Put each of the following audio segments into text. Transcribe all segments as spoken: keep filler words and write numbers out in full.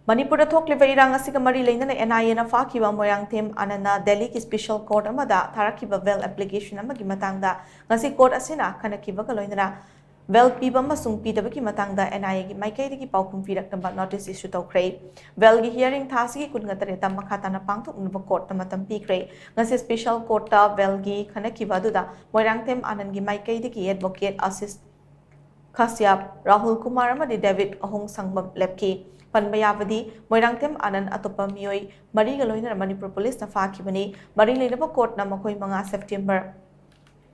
ꯃꯅꯤꯄꯨꯔꯗ ꯊꯣꯛꯂꯤꯕ ꯏꯔꯥꯡ ꯑꯁꯤꯒ ꯃꯔꯤ ꯂꯩꯅꯅ NIAꯅ ꯐꯥꯈꯤꯕ ꯃꯣꯏꯔꯥꯡꯊꯦꯝ ꯑꯥꯅꯟꯅ ꯗꯦꯜꯂꯤꯒꯤ special court ꯑꯃꯗ ꯊꯥꯔꯛꯈꯤꯕ bail application ꯑꯃꯒꯤ ꯃꯇꯥꯡꯗ ꯉꯁꯤ court ꯑꯁꯤꯅ ꯈꯟꯅꯈꯤꯕꯒ ꯂꯣꯏꯅꯅ bail ꯄꯤꯕ ꯑꯃꯁꯨꯡ ꯄꯤꯗꯕꯒꯤ ꯃꯇꯥꯡꯗ NIAꯒꯤ ꯃꯥꯏꯀꯩꯗꯒꯤ ꯄꯥꯎꯈꯨꯝ ꯄꯤꯔꯛꯅꯕ notice issue ꯇꯧꯈ꯭ꯔꯦ꯫ Bailꯒꯤ hearing ꯊꯥ ꯑꯁꯤꯒꯤ ꯀꯨꯟꯒ ꯇꯔꯦꯠꯇ ꯃꯈꯥ ꯇꯥꯅ ꯄꯥꯡꯊꯣꯛꯅꯕ courtꯅ ꯃꯇꯝ ꯄꯤꯈ꯭ꯔꯦ꯫ ꯉꯁꯤ special courtꯇ bailꯒꯤ ꯈꯟꯅꯈꯤꯕ ꯑꯗꯨꯗ ꯃꯣꯏꯔꯥꯡꯊꯦꯝ ꯑꯥꯅꯟꯒꯤ ꯃꯥꯏꯀꯩꯗꯒꯤ advocate ꯑꯁꯤꯁ ꯀꯥꯁ꯭ꯌꯞ, ꯔꯥꯍꯨꯜ ꯀꯨꯃꯥꯔ ꯑꯃꯗꯤ ꯗꯦꯕꯤꯗ ꯑꯍꯣꯡꯁꯪꯕꯝ ꯂꯦꯞꯈꯤ꯫ ꯄꯟꯕ ꯌꯥꯕꯗꯤ, ꯃꯣꯏꯔꯥꯡꯊꯦꯝ ꯑꯥꯅꯟ ꯑꯇꯣꯞꯄ ꯃꯤꯑꯣꯏ ꯃꯔꯤꯒ ꯂꯣꯏꯅꯅ ꯃꯅꯤꯄꯨꯔ ꯄꯨꯂꯤꯁꯅ ꯐꯥꯈꯤꯕꯅꯤ꯫ ꯃꯔꯤ ꯂꯩꯅꯕ courtꯅ ꯃꯈꯣꯏ ꯃꯉꯥ September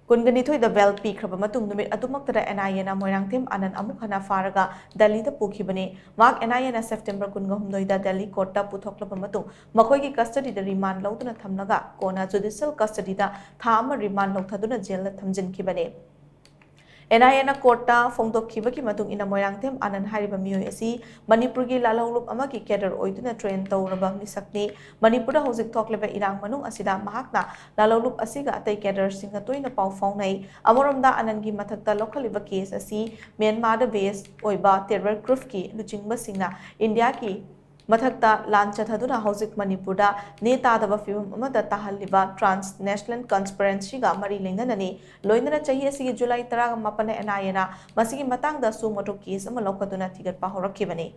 ꯀꯨꯟꯒꯅꯤꯊꯣꯏꯗ bail ꯄꯤꯈ꯭ꯔꯕ ꯃꯇꯨꯡ ꯅꯨꯃꯤꯠ ꯑꯗꯨꯃꯛꯇꯗ NIAꯅ ꯃꯣꯏꯔꯥꯡꯊꯦꯝ ꯑꯥꯅꯟ ꯑꯃꯨꯛ ꯍꯟꯅ ꯐꯥꯔꯒ ꯗꯦꯜꯂꯤꯗ ꯄꯨꯈꯤꯕꯅꯤ꯫ ꯃꯍꯥꯛ NIAꯅ September ꯀꯨꯟꯒ ꯍꯨꯝꯗꯣꯏꯗ ꯗꯦꯜꯂꯤ courtꯇ ꯄꯨꯊꯣꯛꯂꯕ ꯃꯇꯨꯡ ꯃꯈꯣꯏꯒꯤ custodyꯗ remand ꯂꯧꯗꯨꯅ ꯊꯝꯂꯒ ꯀꯣꯟꯅ judicial custodyꯗ ꯊꯥ ꯑꯃ remand ꯂꯧꯊꯗꯨꯅ jailꯗ ꯊꯝꯖꯤꯟꯈꯤꯕꯅꯤ꯫ NIAꯅ courtꯇ ꯐꯣꯡꯗꯣꯛꯈꯤꯕꯒꯤ ꯃꯇꯨꯡ ꯏꯟꯅ ꯃꯣꯏꯔꯥꯡꯊꯦꯝ ꯑꯥꯅꯟ ꯍꯥꯏꯔꯤꯕ ꯃꯤꯑꯣꯏ ꯑꯁꯤ ꯃꯅꯤꯄꯨꯔꯒꯤ ꯂꯥꯜꯍꯧꯂꯨꯞ ꯑꯃꯒꯤ cadre ꯑꯣꯏꯗꯨꯅ train ꯇꯧꯔꯕ ꯃꯤꯁꯛꯅꯤ꯫ ꯃꯅꯤꯄꯨꯔꯗ ꯍꯧꯖꯤꯛ ꯊꯣꯛꯂꯤꯕ ꯏꯔꯥꯡ ꯃꯅꯨꯡ ꯑꯁꯤꯗ ꯃꯍꯥꯛꯅ ꯂꯥꯜꯍꯧꯂꯨꯞ ꯑꯁꯤꯒ ꯑꯇꯩ cadreꯁꯤꯡꯒ ꯇꯣꯏꯅ ꯄꯥꯎ ꯐꯥꯎꯅꯩ꯫ ꯑꯃꯔꯣꯝꯗ ꯑꯥꯅꯟꯒꯤ ꯃꯊꯛꯇ ꯂꯧꯈꯠꯂꯤꯕ case ꯑꯁꯤ ꯃ꯭ꯌꯥꯟꯃꯥꯔꯗ base ꯑꯣꯏꯕ terror groupꯀꯤ ꯂꯨꯆꯤꯡꯕꯁꯤꯡꯅ ꯏꯟꯗꯤꯌꯥꯒꯤ ꯃꯊꯛꯇ ꯂꯥꯟ ꯆꯠꯊꯗꯨꯅ ꯍꯧꯖꯤꯛ ꯃꯅꯤꯄꯨꯔꯗ ꯅꯦ ꯇꯥꯗꯕ ꯐꯤꯕꯝ ꯑꯃꯗ ꯇꯥꯍꯜꯂꯤꯕ transnational conspiracyꯒ ꯃꯔꯤ ꯂꯩꯅꯅꯅꯤ꯫ ꯂꯣꯏꯅꯅ ꯆꯍꯤ ꯑꯁꯤꯒꯤ July ꯇꯔꯥꯃꯥꯄꯟꯗ NIAꯅ ꯃꯁꯤꯒꯤ ꯃꯇꯥꯡꯗ suo motu case ꯑꯃ ꯂꯧꯈꯠꯇꯨꯅ ꯊꯤꯒꯠꯄ ꯍꯧꯔꯛꯈꯤꯕꯅꯤ꯫